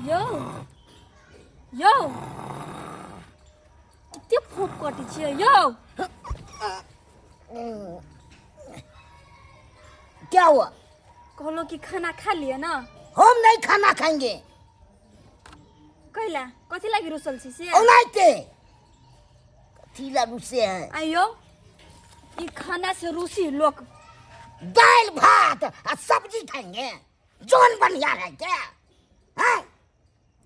यौ यौ, कते फोप कटै छियै यौ? क्या हुआ? कहलहुँ कि खाना खा लिअ ना। हम नहीं खाना खाएंगे। कैला, कथी लागि रुसल छी से? ओनाहिते। कथी ला रुसे हैं? आइयो, ई खाना से रूसी लोक। दाल भात आ सब्जी खाएंगे, जोन बढ़िया है क्या हैं?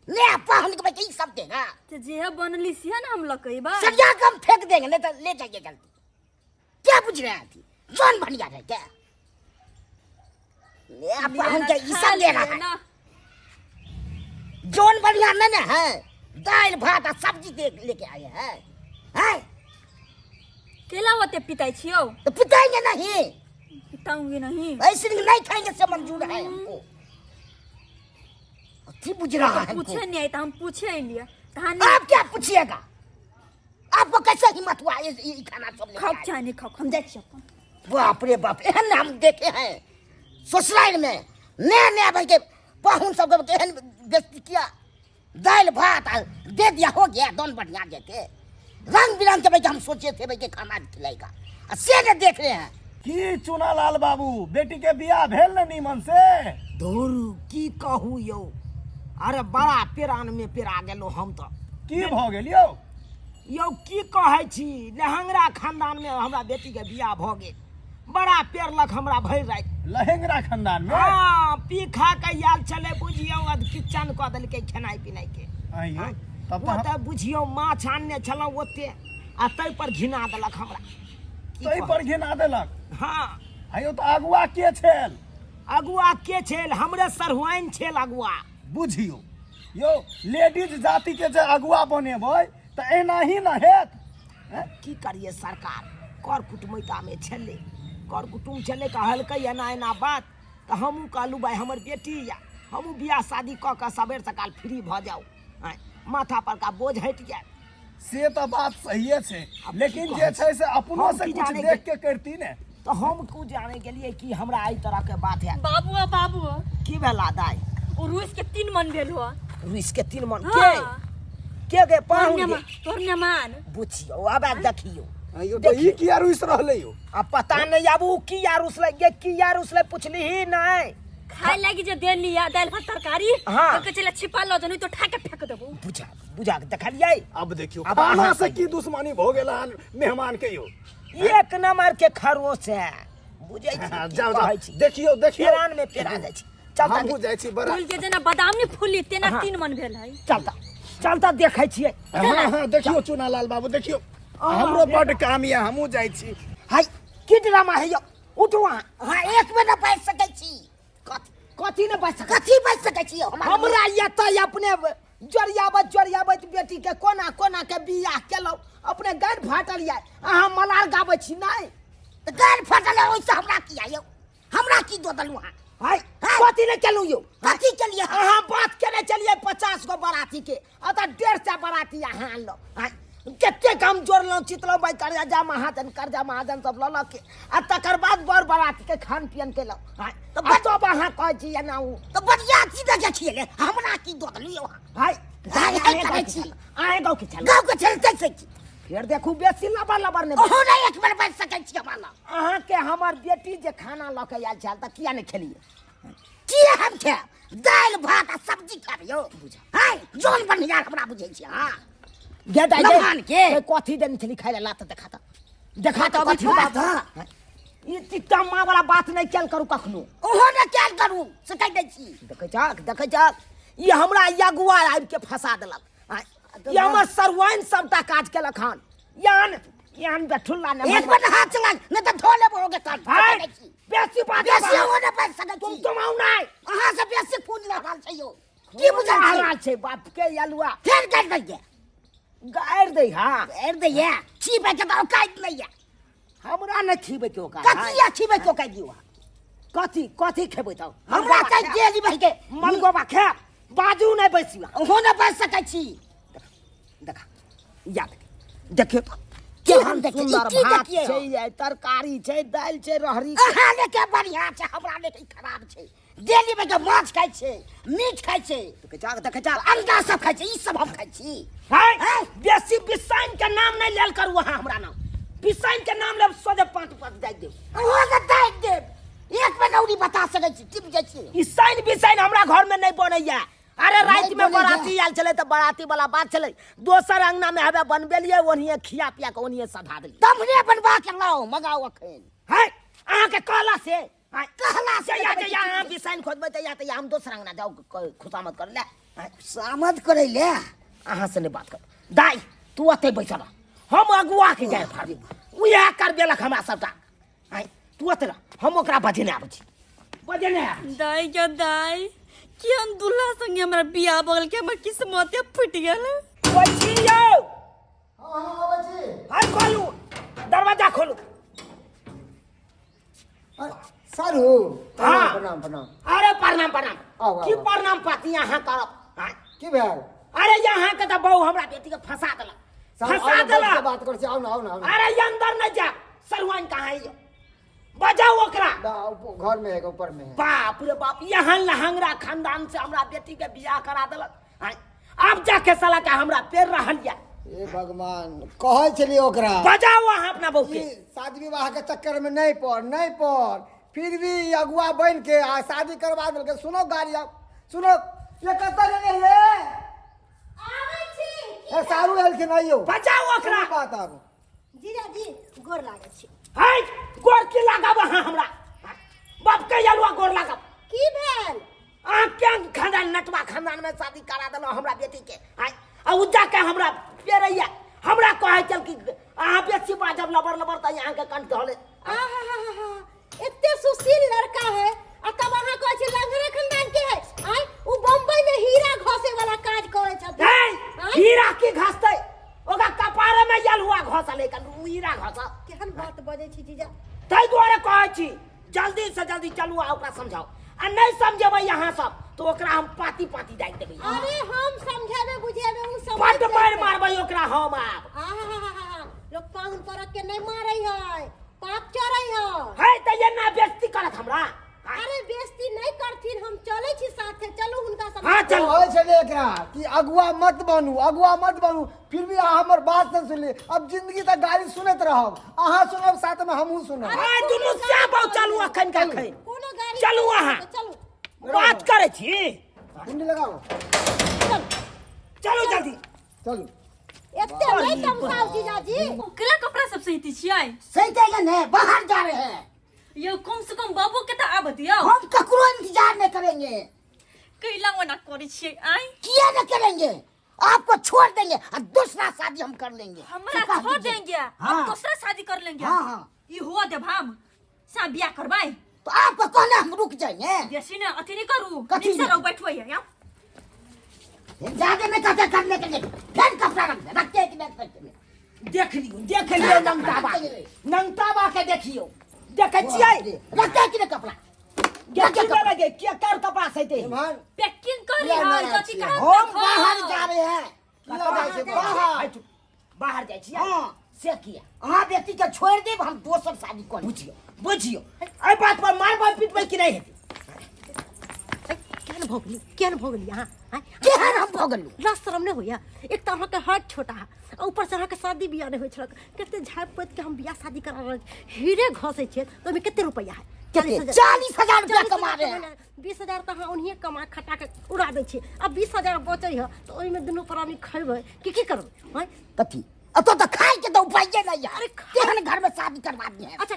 ने पहन के बच्चे सब देगा। तो जे बनली से ना हम लकैबा। सरिया के हम फेंक देंगे, नहीं तो ले जाइए जल्दी। क्या बुझ रहे हैं थी? जोन बढ़िया है क्या? ले पहन के ई सब दे रहा है। ना। जोन बढ़िया नहीं ना है, दाल भात आ सब्जी दे लेके आए हैं, हैं? केला ओते पिताई छियौ? तो पिटाएंगे नहीं। पिताऊंगी नहीं। ऐसे नहीं खाएंगे से मंजूर है हमको। अथी बुझ रहा है हमको। पूछे नहीं आई तो हम पूछे अलिए तहन। आप क्या पूछिएगा? आपको कैसे हिम्मत हुआ ये खाना सब लेके खाओ आए? चाहे नहीं खाओ, हम जाइ छी अपन। बाप रे बाप, एहन हम देखे हैं ससुराल में नया नया भाई के पाहुन सब के एहन बेइज्जती किया। दाल भात आ दे दिया, हो गया, दोन बढ़िया देते रंग बिरंग के भाई के हम सोचे थे भाई के खाना खिलाएगा, आ से ने देख रहे हैं। की चुनालाल बाबू, बेटी के बियाह भेल ने नीमन से? धुर, की कहू यौ, अरे बड़ा पेरान में पेरा गेलो हम तऽ। की भऽ गेल यौ? यौ की कहै छी, लहंगरा खानदान में हमरा बेटी के बियाह भऽ गेल, बड़ा पेरलक हमरा भरि राति। लहेंगरा खानदान में? हाँ, पी खा के आयल छलै बुझियौ, अध किचन कऽ देलकै खेनाइ पिनाइ के। आइयो तब ओ तऽ तऽ बुझियौ माछ आनने छलहुँ ओते, आ ताहि पर घिना देलक हमरा। की ताहि कहू? पर घिना देलक? हाँ। आइयो, तऽ अगुआ के छल? अगुआ के छल? हमरे सरहुआइन छल अगुआ। बुझियौ यौ, लेडीज जाति के जे अगुआ बनेबै तऽ एना ही ने हेत। हैं? की करिए सरकार, कर कुटुमैतामे छलै, कर कुटुम छलै, कहलकै एना एना बात, तऽ हमहूँ कहलहुँ भाइ हमर बेटी यऽ, हमहूँ बियाह शादी कऽ कऽ सबेर सकाल फ्री भऽ जाउ, आँय, माथा परका बोझ हटि जायत। से तऽ बात सहिए छै, आब की लेकिन जे कहै छै से अपनो हम से की कुछ जाने देख के करती ने। तऽ हम क्यों जाने गेलियै कि हमरा एहि तरहके बात हैत। बाबू आ बाबू। की भेला दाइ? ओ रूस के 3 मन भेल हो। रुइस के 3 मन? हाँ। के के गे पाहुन गे? तोहर मेहमान। बुझियौ, आब आब देखियौ। आइयो, तऽ ई किया रुसि रहलै यौ? आ पता नहीं आब उ किया रुसलै गे, किया रुसलै पुछली ही नहीं। खाय लागी जे देली आ दालि भात तरकारी। हाँ। तो चले छिपा लो, नहीं तो ठा के फेंक देबो। बुझा बुझा के देखलियै। अब देखियौ आब खाना अहाँ से की दुश्मनी भऽ गेल हन मेहमान के यौ? एक नंबर के खरोश है, बुझै छी की जाओ कहै जाओ छी। देखियौ देखियौ। पेरान में पेरा जाइ छी। चल। हमहूँ जाइ छी बड़ा। फूल के जेना बादाम नहीं फूली तेना। हाँ। 3 मन भेल है। चलता चलता, देखै छियै। हाँ हाँ, देखियौ चुनालाल बाबू, देखियौ, हमरो बड्ड काम यऽ, हमहूँ जाइ छी। हाय, की ड्रामा है यौ? उठू अहाँ। अहाँ एक बेर नहि बाजि सकै छी। कथी कथी ने बाजि सकै? कथी बाजि सकै छी यौ? हमरा एतऽ अपने जोरियाबैत जोरियाबैत बेटी के कोना कोना के बियाह केलहुँ, अपने गाड़ि फाटल यऽ, अहाँ मलार गाबै छी। नहि तऽ गाड़ि फाटल यऽ, ओहिसँ हमरा की यौ? हमरा की दऽ देलहुँ अहाँ? हाय, कथी नहि केलहुँ यौ? कथी केलियै? अहाँ बात केने चलियै 50 गो बराती के, अतः 150 बराती अहाँ आनलहुँ। आँय, कतेक हम जोड़लहुँ चितलहुँ भाइ, कर्जा महाजन कर्जा महाजन सब लऽ लऽ के, आ तकर बाद बर बराती के खान पियन केलहुँ। आँय, तऽ आ तब अहाँ कहै छी एना ओ। तऽ बढ़िया चीज दऽ छियै, हमरा की दऽ देलहुँ यौ अहाँ? हाय, हाय, हाय करै छी। अहाँ गाँव के छलहुँ? गाँव के छल से की? फेर देखू, बेसी लबर लबर नहि। ओहो नहि एक बेर बाजि सकै छी हमरा लग। अहाँके हमर बेटी जे खाना लऽ के आयल छल तऽ किया नहि खेलियै? किए हम खायब? दालि भात आ सब्जी खायब यौ? हाय, जोन बढ़िया हमरा बुझै छी अहाँ। गे दाइ गे, लभान के। ए, कथी देने छली खाय लए? लात देखा तऽ, देखा तऽ। कथी कथी बात? बात? ई चिट्टा माँ वाला बात नहि कयल करू कखनो। ओहो नहि कयल करू से कहि दै छी। देखै छक, देखै छक, ई हमरा अगुआ आबि के फंसा देलक। आँय, ई हमर सरवाइन सबटा काज केलक हन। यान यान बेठुल्ला ने एक बेर हाथ चला नहि तऽ धो लेबो होगे कान। हाय, बेसी बात बेसी ओहो नहि बाजि सकै तुम छी। तुम आउ नहि। अहाँ से बेसी खून रहल छै यौ, की बुझल छी? रहल छै बाप के अलुआ। फेर गाड़ि दैये। गाड़ि दै? हाँ, गाड़ि दैये। छीबै के तऽ औकात नहि यऽ। हमरा नहि खीबै के ओका। कथी यऽ छीबै के औकात यौ? कथी कथी खेबै तऽ? हमरा तऽ जेली बहिके मलगोबा खायब। बाजू नहि बैसी। ओहो नहि बाजि सकै छी। देखा, या देखियौ तऽ की हम केहन देखियै? ई सुन्दर की भात देखियै छै, हम? ये तरकारी छै, दालि छै, रहरी। अहाँ लेके बढ़िया छै, हमरा लेके खराब छै। डेली में के माछ खाइ छै, मीट खाइ छै, देखै छा, देखै छा। अंडा सब खाइ छै, ई सब हम खाइ छी। है बेसी बिसाइन के नाम नहीं लेल करू अहाँ हमरा नाम बिसाइन के नाम लेब सोझे पाँच पाँच दागि देब। अहाँ के दागि देब। एक बेर बता सकै छी की बुझै छी? ई साइन बिसाइन हमरा घर में नहीं बनैया। अरे राति में बनै छै। बराती आयल छलै तऽ बराती वाला बात छलै, दोसर अंगना में हवे बनबेलियै, ओनिये खिया पिया के ओनिये सधा देलियै। तमने बनबा के लाओ, मगाओ अखन। है अहाँ के कहला से है, कहला से जहिया जहिया अहाँ बिसाइन खोजबै तहिया तहिया हम दोसर अंगना जाउ खुशामद करै ले। है, खुशामद करै ले? अहाँ से नहीं बात कर। दाई तू ओतै बैसल रह, हम अगुआ के जाय फाड़ब, उएह करबेलक हमरा सबटा। है तू ओतै रह, हम ओकरा बजेने आबै छी, बजेने आबै छी। दाई के दाई केहन दूल्हा संगे हमरा बियाह बगल के हमर किस्मते फूटि गेल। कोइ छी यौ? हँ हँ अबै छी। है खोलू दरवाजा खोलू। सारू हाँ। प्रणाम प्रणाम। अरे प्रणाम प्रणाम। आउ, आउ, की आउ। प्रणाम पाती अहाँ करब? हाँ? की भेल? अरे यहाँ के तऽ बहू हमरा बेटी के फंसा देलक, सारू, फंसा आउ ने, बैठ के देलक। बात करै छी, आउ ने, आउ ने, आउ ने। अरे ये अंदर नहीं जा, सरुआइन कहाँ है यो? बजाओ ओकरा। ना, घर में है, ऊपर में है। बाप रे बाप, यहाँ लहंगरा खानदान से हमरा बेटी के बियाह करा देलक। हाँ, अब जाके साला के हमरा पेड़ रहल या। हे भगवान, कहै छलियै ओकरा। बजाओ अहाँ अपना बहू के। ई शादी विवाह के चक्कर में नहीं पड़, नहीं पड़, फिर भी ई अगुआ बन के आ शादी करवा देलकै। सुनो गाड़ी अब, सुनो, ये कतऽ गेलै हे? आबै छी। हे सारू एलखिन, आइयो। बजाओ ओकरा। सुनू बात आब। जीजाजी गोर लागै छी। है गोर की लागब अहाँ हमरा? बाप के अलुआ गोर लागब। की भेल? अहाँ के खानदान नटवा खानदान में शादी करा देलहुँ हमरा बेटी के। आय, आ उ जाके हमरा पेरैया, हमरा कहै छल कि अहाँ बेसी बाजब लबर लबर तऽ अहाँके कंठ धऽ लेत। आहाहाहा, एते सुशील लड़का है आ तब अहाँ कहै छी लंगड़े खानदान के है। आय उ बम्बई में हीरा घसे वाला काज करै छथिन। है, आय? हीरा की घसतै? ओकरा कपारे में यलुआ घसलै कन, उ हीरा घसल। केहन बात बजै छी जीजा। ताहि दुआरे कहै छी जल्दी से जल्दी चलू आ ओकरा समझाउ, आ नहीं समझेबै अहाँ सब तो ओकरा हम पाती पाती दागि देबै। अरे हम समझेबै बुझेबै, उ समझ बड्ड मारि जेतै। मारबै ओकरा हम आब। आहाहाहा, लोक पाहुन परक के नहीं मारै है, पाप चढ़ै है। है तऽ एना बेइज्जती करत हमरा? अरे बेइज्जती नहीं करथिन, हम चलै छी साथे, चलू हुनका सब। हाँ, चलू। कहै छलै एकरा कि अगुआ मत बनू, अगुआ मत बनू, फिर भी अहाँ हमर बात नहीं सुनली। अब जिंदगी तक गाली सुनैत रहब, अहाँ सुनब साथ में हमहूँ सुनब। अरे आइ दुनू श्याम बाबू चलू अखन के अखन। कोनो गाड़ी चलू अहाँ। चलू। बात करै छी। कुंडी लगाओ। चलू। चलू जल्दी। चलू। एते नहीं तमसाउ जीजाजी। ओकरा कपड़ा सब सहित छियै? सहिते ने, बाहर जा रहे हैं। यो कम से कम बाबू के तऽ आबऽ दियौ। हम ककरो इंतजार नहीं करेंगे। कैला ओना करै छियै आइ? किया नहीं करेंगे? आपको छोड़ देंगे और दूसरा शादी हम कर लेंगे। हमरा सुखा छोड़ दीजिए। देंगे, हम हाँ। दूसरा शादी कर लेंगे। हाँ, हाँ। ई हुआ देब हम सा बियाह करबै। तो आपको कहना हम रुक जाएंगे। बेसी ने अथी नहीं करू, कथी नीक से नहीं? रहू, बैठबै यहाँ। जाके नहीं कहते करने के लिए, फिर कपड़ा रख दे, रखते हैं कि नहीं रखते हैं? देख लियौ, देख लियौ नंगटाबा, नंगटाबा के देखियौ, देखै छियै? रखते हैं कि नहीं कपड़ा? देखी ना लगे के कर कपड़ा सहिते। इमहर पैकिंग कर किया रही नहीं जति छियै? कहाँ हम देखो। बाहर जा रहे हैं। किया जाइ छै बाहर? बाहर जाइ छियै? हाँ। से किया? अहाँ बेटी के छोड़ देब, हम दोसर शादी कर। बुझियौ, बुझियौ, एहि बात पर मारबै पीटबै कि नहि हेतै? केहन भऽ गेली, केहन भऽ गेली अहाँ? आँय? केहन हम भऽ गेलहुँ? लाज शरम नहि होइया? एक तऽ अहाँके हाथ छोटा है, आ ऊपर से अहाँके शादी बियाह नहि होइ छल, कते झाँपि पोति के हम बियाह शादी करा रहल छी। हीरे घसै छियै तऽ ओहिमे कते रुपैआ है? कते? 40,000 रुपया कमा रहे हैं। 20,000 तऽ अहाँ ओनहिये कमा खटा के उड़ा दै छियै, आ 20,000 बचै है तऽ ओहिमे दुनू प्राणी खयबै कि की करबै? आँय? कथी? अतऽ तऽ खाय के तऽ उपाये नहि है। अरे केहन घर में शादी करवा दिए हैं? अच्छा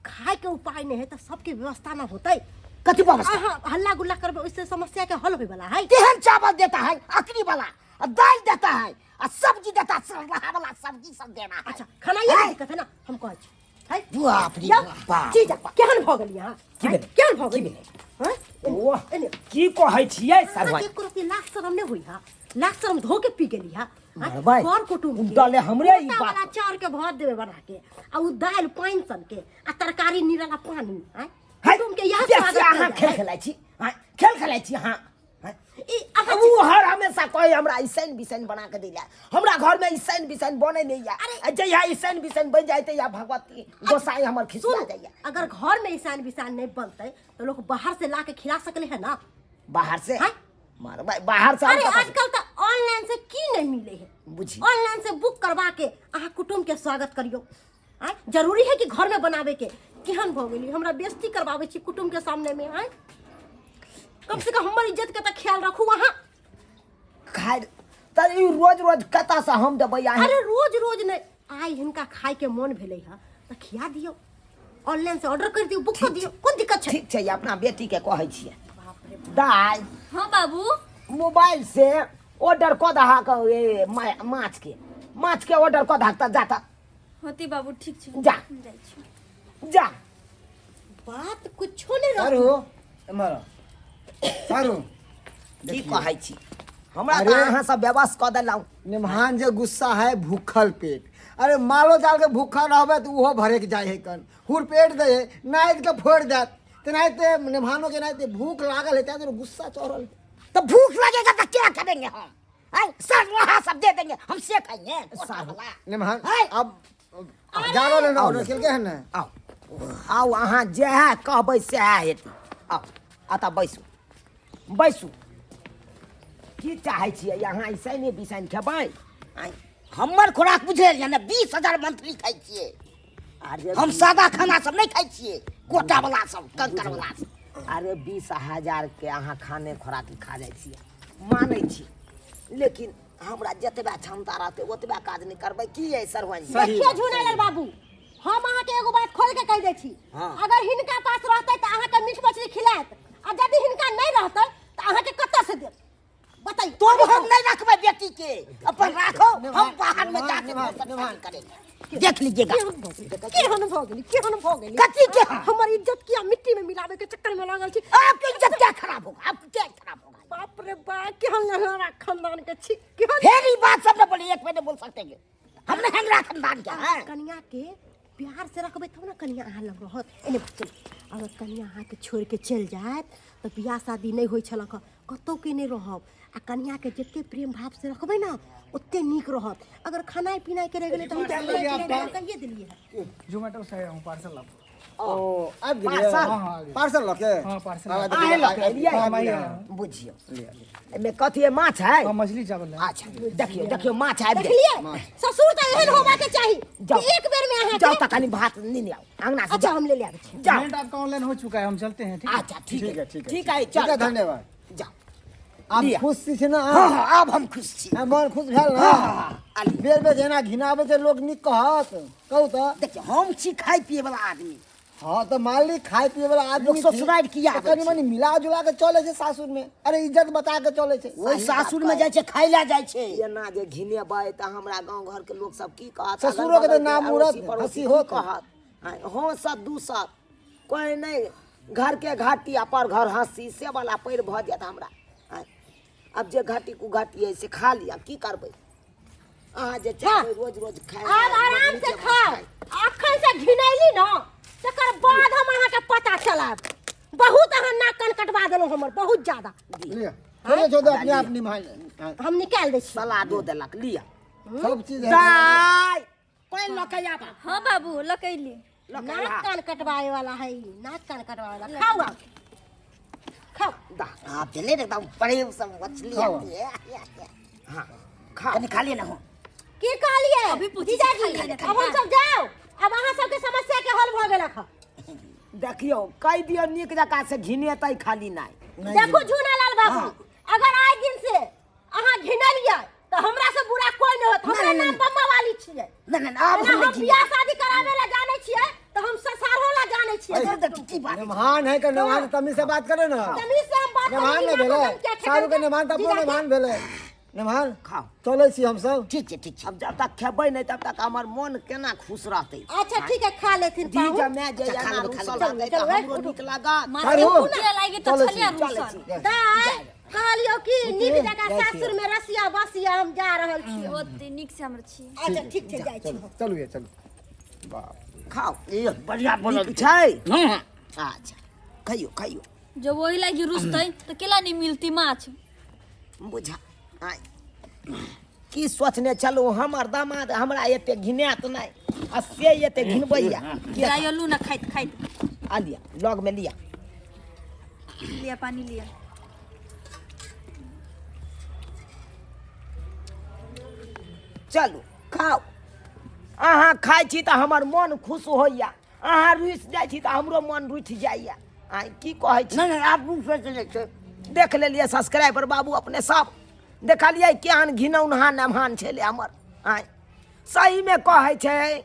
खाय के उपाय नहीं है तऽ सबके व्यवस्था ना होतै। कथी व्यवस्था? अहाँ हल्ला गुल्ला करबै ओहिसे समस्या के हल होय वाला है। केहन चावल देता है अकरी वाला, आ दाल देता है, आ सब्जी देता है सरलाहा वाला सब्जी सब देना है। अच्छा खाना ये है? दिक्कत है ना, हम कहै छी। है? बाप रे जाउ, बाप। जीजा, केहन भऽ गेली अहाँ? की भेलै? केहन भऽ की गेली? भेलै? हँ? ओह, एने। की कहै छियै सरवा? अहाँके एको रत्ती लाज शरम नहि होइ हा? लाज शरम धो के पी गेली हा? मरबै। कर कुटुम्ब के। डले हमरे ई मोटा बात। वाला चाउर के भात देबै बना के, आ उ दालि पानि सन के, आ तरकारी निराला पानी, आँय? है, कुटुम्ब के इएह बेसी स्वागत अहाँ कयल खेल जाइ। खेलाइ छी, आँय, खेल खेलाइ छी अहाँ। ई अहाँ ओ हर हमेशा कहे हमरा ईसैन बिसैन बना के दिला, हमरा घर में ईसैन बिसैन बने नहीं या। अरे- आ जहिया ईसैन बिसैन बन जाए तहिया भगवती गोसाई हमर खिसिया सुन, जाइया। अगर घर में ईसान बिसान नहीं बनते तो लोग बाहर से ला के खिला सकले है ना? बाहर से? हाँ? मारो भाई, बाहर से हम अरे कतऽ से? आजकल तो ऑनलाइन से की नहीं मिले है। बुझी। ऑनलाइन से बुक करवा के अहाँ कुटुम्ब के स्वागत करियो। आय जरूरी है कि घर में बनावे के? केहन भऽ गेली, हमरा बेइज्जती करवावे छी कुटुम्ब के सामने में। आय कम से कम हमर इज्जत के तऽ ख्याल रखू अहाँ। खाइ तऽ ई रोज रोज कतऽ से हम देबै अहाँ? अरे रोज रोज नहीं, आइ हिनका खाय के मन भेलै हँ तऽ खिया दियौ, ऑनलाइन से ऑर्डर कर दियौ, बुक कर दियौ, कोन दिक्कत छै? ठीक छै, अपना बेटी के कहै छियै। दाइ। हाँ बाबू। मोबाइल से ऑर्डर कऽ दहक ए, माछ के, माछ के ऑर्डर कऽ दहक तऽ जा तऽ। होती बाबू, ठीक छै। जा। हम जाइ छी। जा। बात कुछो नहीं सारू रहत। एम्हर आउ। सारू। की कहै छी हमरा? अरे। तऽ अहाँ सब व्यवस्था कऽ देलहुँ। निमहान जे गुस्सा है भूखल पेट, अरे मालो जाल के भूखा रहबे तऽ ओहो भरे के जाइ है, कन हुर पेट दे है नाइज के फोड़ देत, तेनाहिते निमहानो के नाहिते भूख लागल है, तें दुआरे गुस्सा चढ़ल है। तो भूख लगेगा तो क्या करेंगे हम? हैं? सर वहाँ सब दे देंगे, हम से खाएंगे। साहब। निमहान है? अब जा रहल है ना, ऑर्डर केलकै है ने? आउ आउ, अहाँ जएह कहबै सएह हेतै। आउ एतऽ बैसू बैसू। की चाहै छियै अहाँ? इसैने बिसैन खेबै? आँय, हमर खुराक बुझलियै ने, 20,000 मंथली खाइ छियै। अरे हम सादा खाना सब नहि खाइ छियै, कोटा वाला सब, कंकर वाला सब। अरे 20,000 के अहाँ खाने खोराकी खा जाइ छियै, मानै छी, लेकिन हमरा जतबा क्षमता रहतै ओतबा काज नहि करबै की यै सरवन जी? देखियौ झुनेलाल बाबू, हम अहाँके एगो बात खोल के कहि दै छी। हाँ। अगर हिनका पास रहतै तऽ अहाँके मीट मछली खिलायत, आ यदि हिनका नहि रहतै तऽ अहाँके कतऽ से देत, बताइए। तो अब हम नहीं रखबै बेटी के, अपन राखो, हम बाहर में जाके निभान, दोसर निभान। शादी करेंगे, देख लीजिएगा। केहन भऽ गेली, केहन भऽ गेली, केहन भऽ गेली? कथी के? हमर इज्जत किया मिट्टी में मिलावे के चक्कर में लागल छी? आपके इज्जत क्या खराब होगा? आपको क्या खराब होगा? बाप रे बाप, केहन लहरा खानदान के छी, केहन। फिर ई बात सब न बोली, एक महीने बोल सकते हैं, हमने हेंगरा खानदान के हैं। कनिया के प्यार से रखबै तब ने कनिया अहाँ लग रहत। एने चलू, अगर कनिया अहाँके छोड़ि के चलि जायत तऽ बियाह शादी नहि होइ छलक हँ, कतहु के नहि रहब। आ कनिया के जते प्रेम भाव से रखबै ने ओते नीक रहत। अगर खानाइ पिनाइ के रहि गेलै तऽ हम पार्सल खानाइ पिनाइ कहिए देलियै हँ। जोमेटो से आया हूँ, पार्सल आप ओ आबि गेलियै? पार्सल? हाँ, हाँ, आबि गेल। पार्सल लऽ के? हाँ, पार्सल। हाँ, अहें लऽ के एलियै? हाँ, आबि गेलै। बुझियौ, एहिमे कथी है? माछ है? हाँ, मछली चावल है। अच्छा, देखियौ देखियौ, माछ आबि गेल। देखलियै, ससुर तऽ एहन होबाके चाही जाओ। कि एक बेर में अहाँके जाउ तऽ कनि भात नेने आउ अंगना से। अच्छा, हम ले ले आबै छी। जाउ। पेमेंट आपका ऑनलाइन हो चुका है, हम चलते हैं, ठीक है? अच्छा ठीक ठीक है, है, ठीक है। ठीक है। ठीक है, चल धन्यवाद। जाउ। आब लिअ। खुश छी ने? हाँ हाँ, आब हम खुश छी। हाँ, मन खुश भेल ने? हाँ, हाँ, हाँ। बेर बेर जेना घिनाबै छै लोक, नीक कहत? कहू तऽ। देखियौ, हम छी खाय पिए वाला आदमी। हाँ तऽ मान ली खाय पिए वाला आदमी लोक छी, ससुरारि किया तऽ आबै कनि छै? मनि मिला जुला के चलै छै सासुर में, अरे इज्जत बचा के चलै छै। ओहि सासुर में जाइ छै, खाय लए जाइ छै। एना जे घिनेबै तऽ हमरा गाँव घरके लोक सब की कहत? ससुरो के तऽ अगल बगलके नाम उड़त, अड़ोसी पड़ोसी हँसी की होत। कहत? हाँ सत दू सत कोइ नहि, घर के घाटी आ पर घर हँसी से वाला पैर भऽ जायत हमरा। आँय, आब जे घाटी कुघाटी अइ से खा लिअ, की करबै? अहाँ जे चाहबै रोज रोज खाय। आब आराम से खाओ। अखन से घिनैली न तकर बाद हम अहाँके पता चलायब। बहुत अहाँ नाक कान कटवा देलहुँ हमर, बहुत ज्यादा। लिअ, थोड़े छोड़े अपने आप निभाइ। हम निकालि दै छी। सलादो देलक, लिअ। सब चीज है। दाइ, पानि लऽ के आबा। हाँ बाबू, लकैली। लऽ के नाक आबा। कान कटवाए वाला है ई, नाक कान कटवाए वाला। खाओ आब, खाओ। दा। आप चले एकदम प्रेम से मछली खाओ। आती है। हाँ, खाओ। कनी खा लिए ना हो। की कहलियै अभी पूछै छी, जीजाजी? खा लिअ, अब हम सब जाओ, अब अहाँ सबके समस्या के हल भऽ गेलक हँ। देखियौ, कहि दियौ नीक जकाँ से, घिनेतै खाली नहि। देखू झूनालाल बाबू, अगर आइ दिन से अहाँ घिनलियै तऽ हमरा से बुरा कोई नहि होत। हमरा नहीं, नाम नहीं। बम्मा वाली छियै। नहीं नहीं, अब एना हम हम नहीं बियाह शादी करावे ला जानै छियै तऽ हम ससारो ला जानै छियै। जिएंगे। की बात है? निमहान है के निमहान, तमीज से बात करे ना। तमीज से हम बात निमहान करै ने छी, भेलै नाक कान किया सारू के ठेकल? निमहान तऽ अपनो जीजाजी, निमहान भेलै। निमहान खाओ। चलै छी हमसब। ठीक छै, ठीक छै। अब जब तक खेबै नहि तब तक हमर मोन केना खुश रहतै? अच्छा ठीक है, खा लेथिन जी पाहुन। जमे जे अच्छा, खा एना लेबै, खा रुसल लेबै। रहतै तऽ चलू, हमरो उठू। नीक लागत। माछ सारू, के भुजिया लागि तऽ चलै छी, छलियै चलै रुसल। छी। दाइ, कहलियौ कि नीक जकाँ जाइ छी। सासुर में रसिया बसिया, हम जा रहल छी। ओते नीक से हमर छी। अच्छा ठीक छै, जाइ छी हम। चलू ये, चलू बाप। खाओ। ये बढ़िया बनल नीक छै। हाँ। अच्छा, खइयौ खइयौ। जब वही लागी रुसतै तो केला नहीं मिलती माछ। बुझा आय की सोचने चलू हमर दामाद हमरा एते घिनात नहि आ से एते घिनबैया किया? जायलू ना खाइत खाइत। आ लिया लग में लिया। लिया पानी लिया। चलू खाउ। अहाँ खाइ छी तऽ हमर मन खुश होइया, अहाँ रुसि जाइ छी तऽ हमरो मन रुठि जाइया। आइ की कहै छी? नहि नहि आब सोच लै छै। देख लेलियै सब्सक्राइबर बाबू अपने सब देखलियै केहन घिनौनहा नमहान छलै हमर। आइ सहीमे कहै छै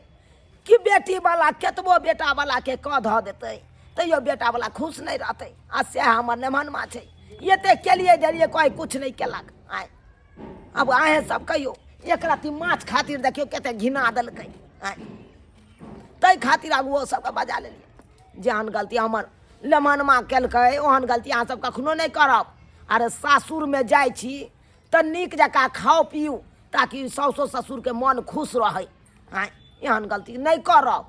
कि बेटी वाला केतबो बेटा वाला के कऽ धऽ देतै तैयो बेटा वाला खुश नहि रहतै, आ सएह हमर नेमहनमा छै। एते केलियै देलियै कहै कुछ नहि केलक। आइ आब अहेँ सब कहियौ एक रत्ती माछ खातिर देखियौ कते घिना देलकै। आइ ताहि खातिर आगुओ सबके बजा लेलियै। जेहन गलती हमर लेमनमा केलकै ओहन गलती अहाँ सब कखनो नहि करब। अरे सासुरमे जाइ छी तऽ नीक जकाँ खाउ पीउ ताकि साउसो ससुरके मन खुश रहै। आँय एहन गलती नहि करब।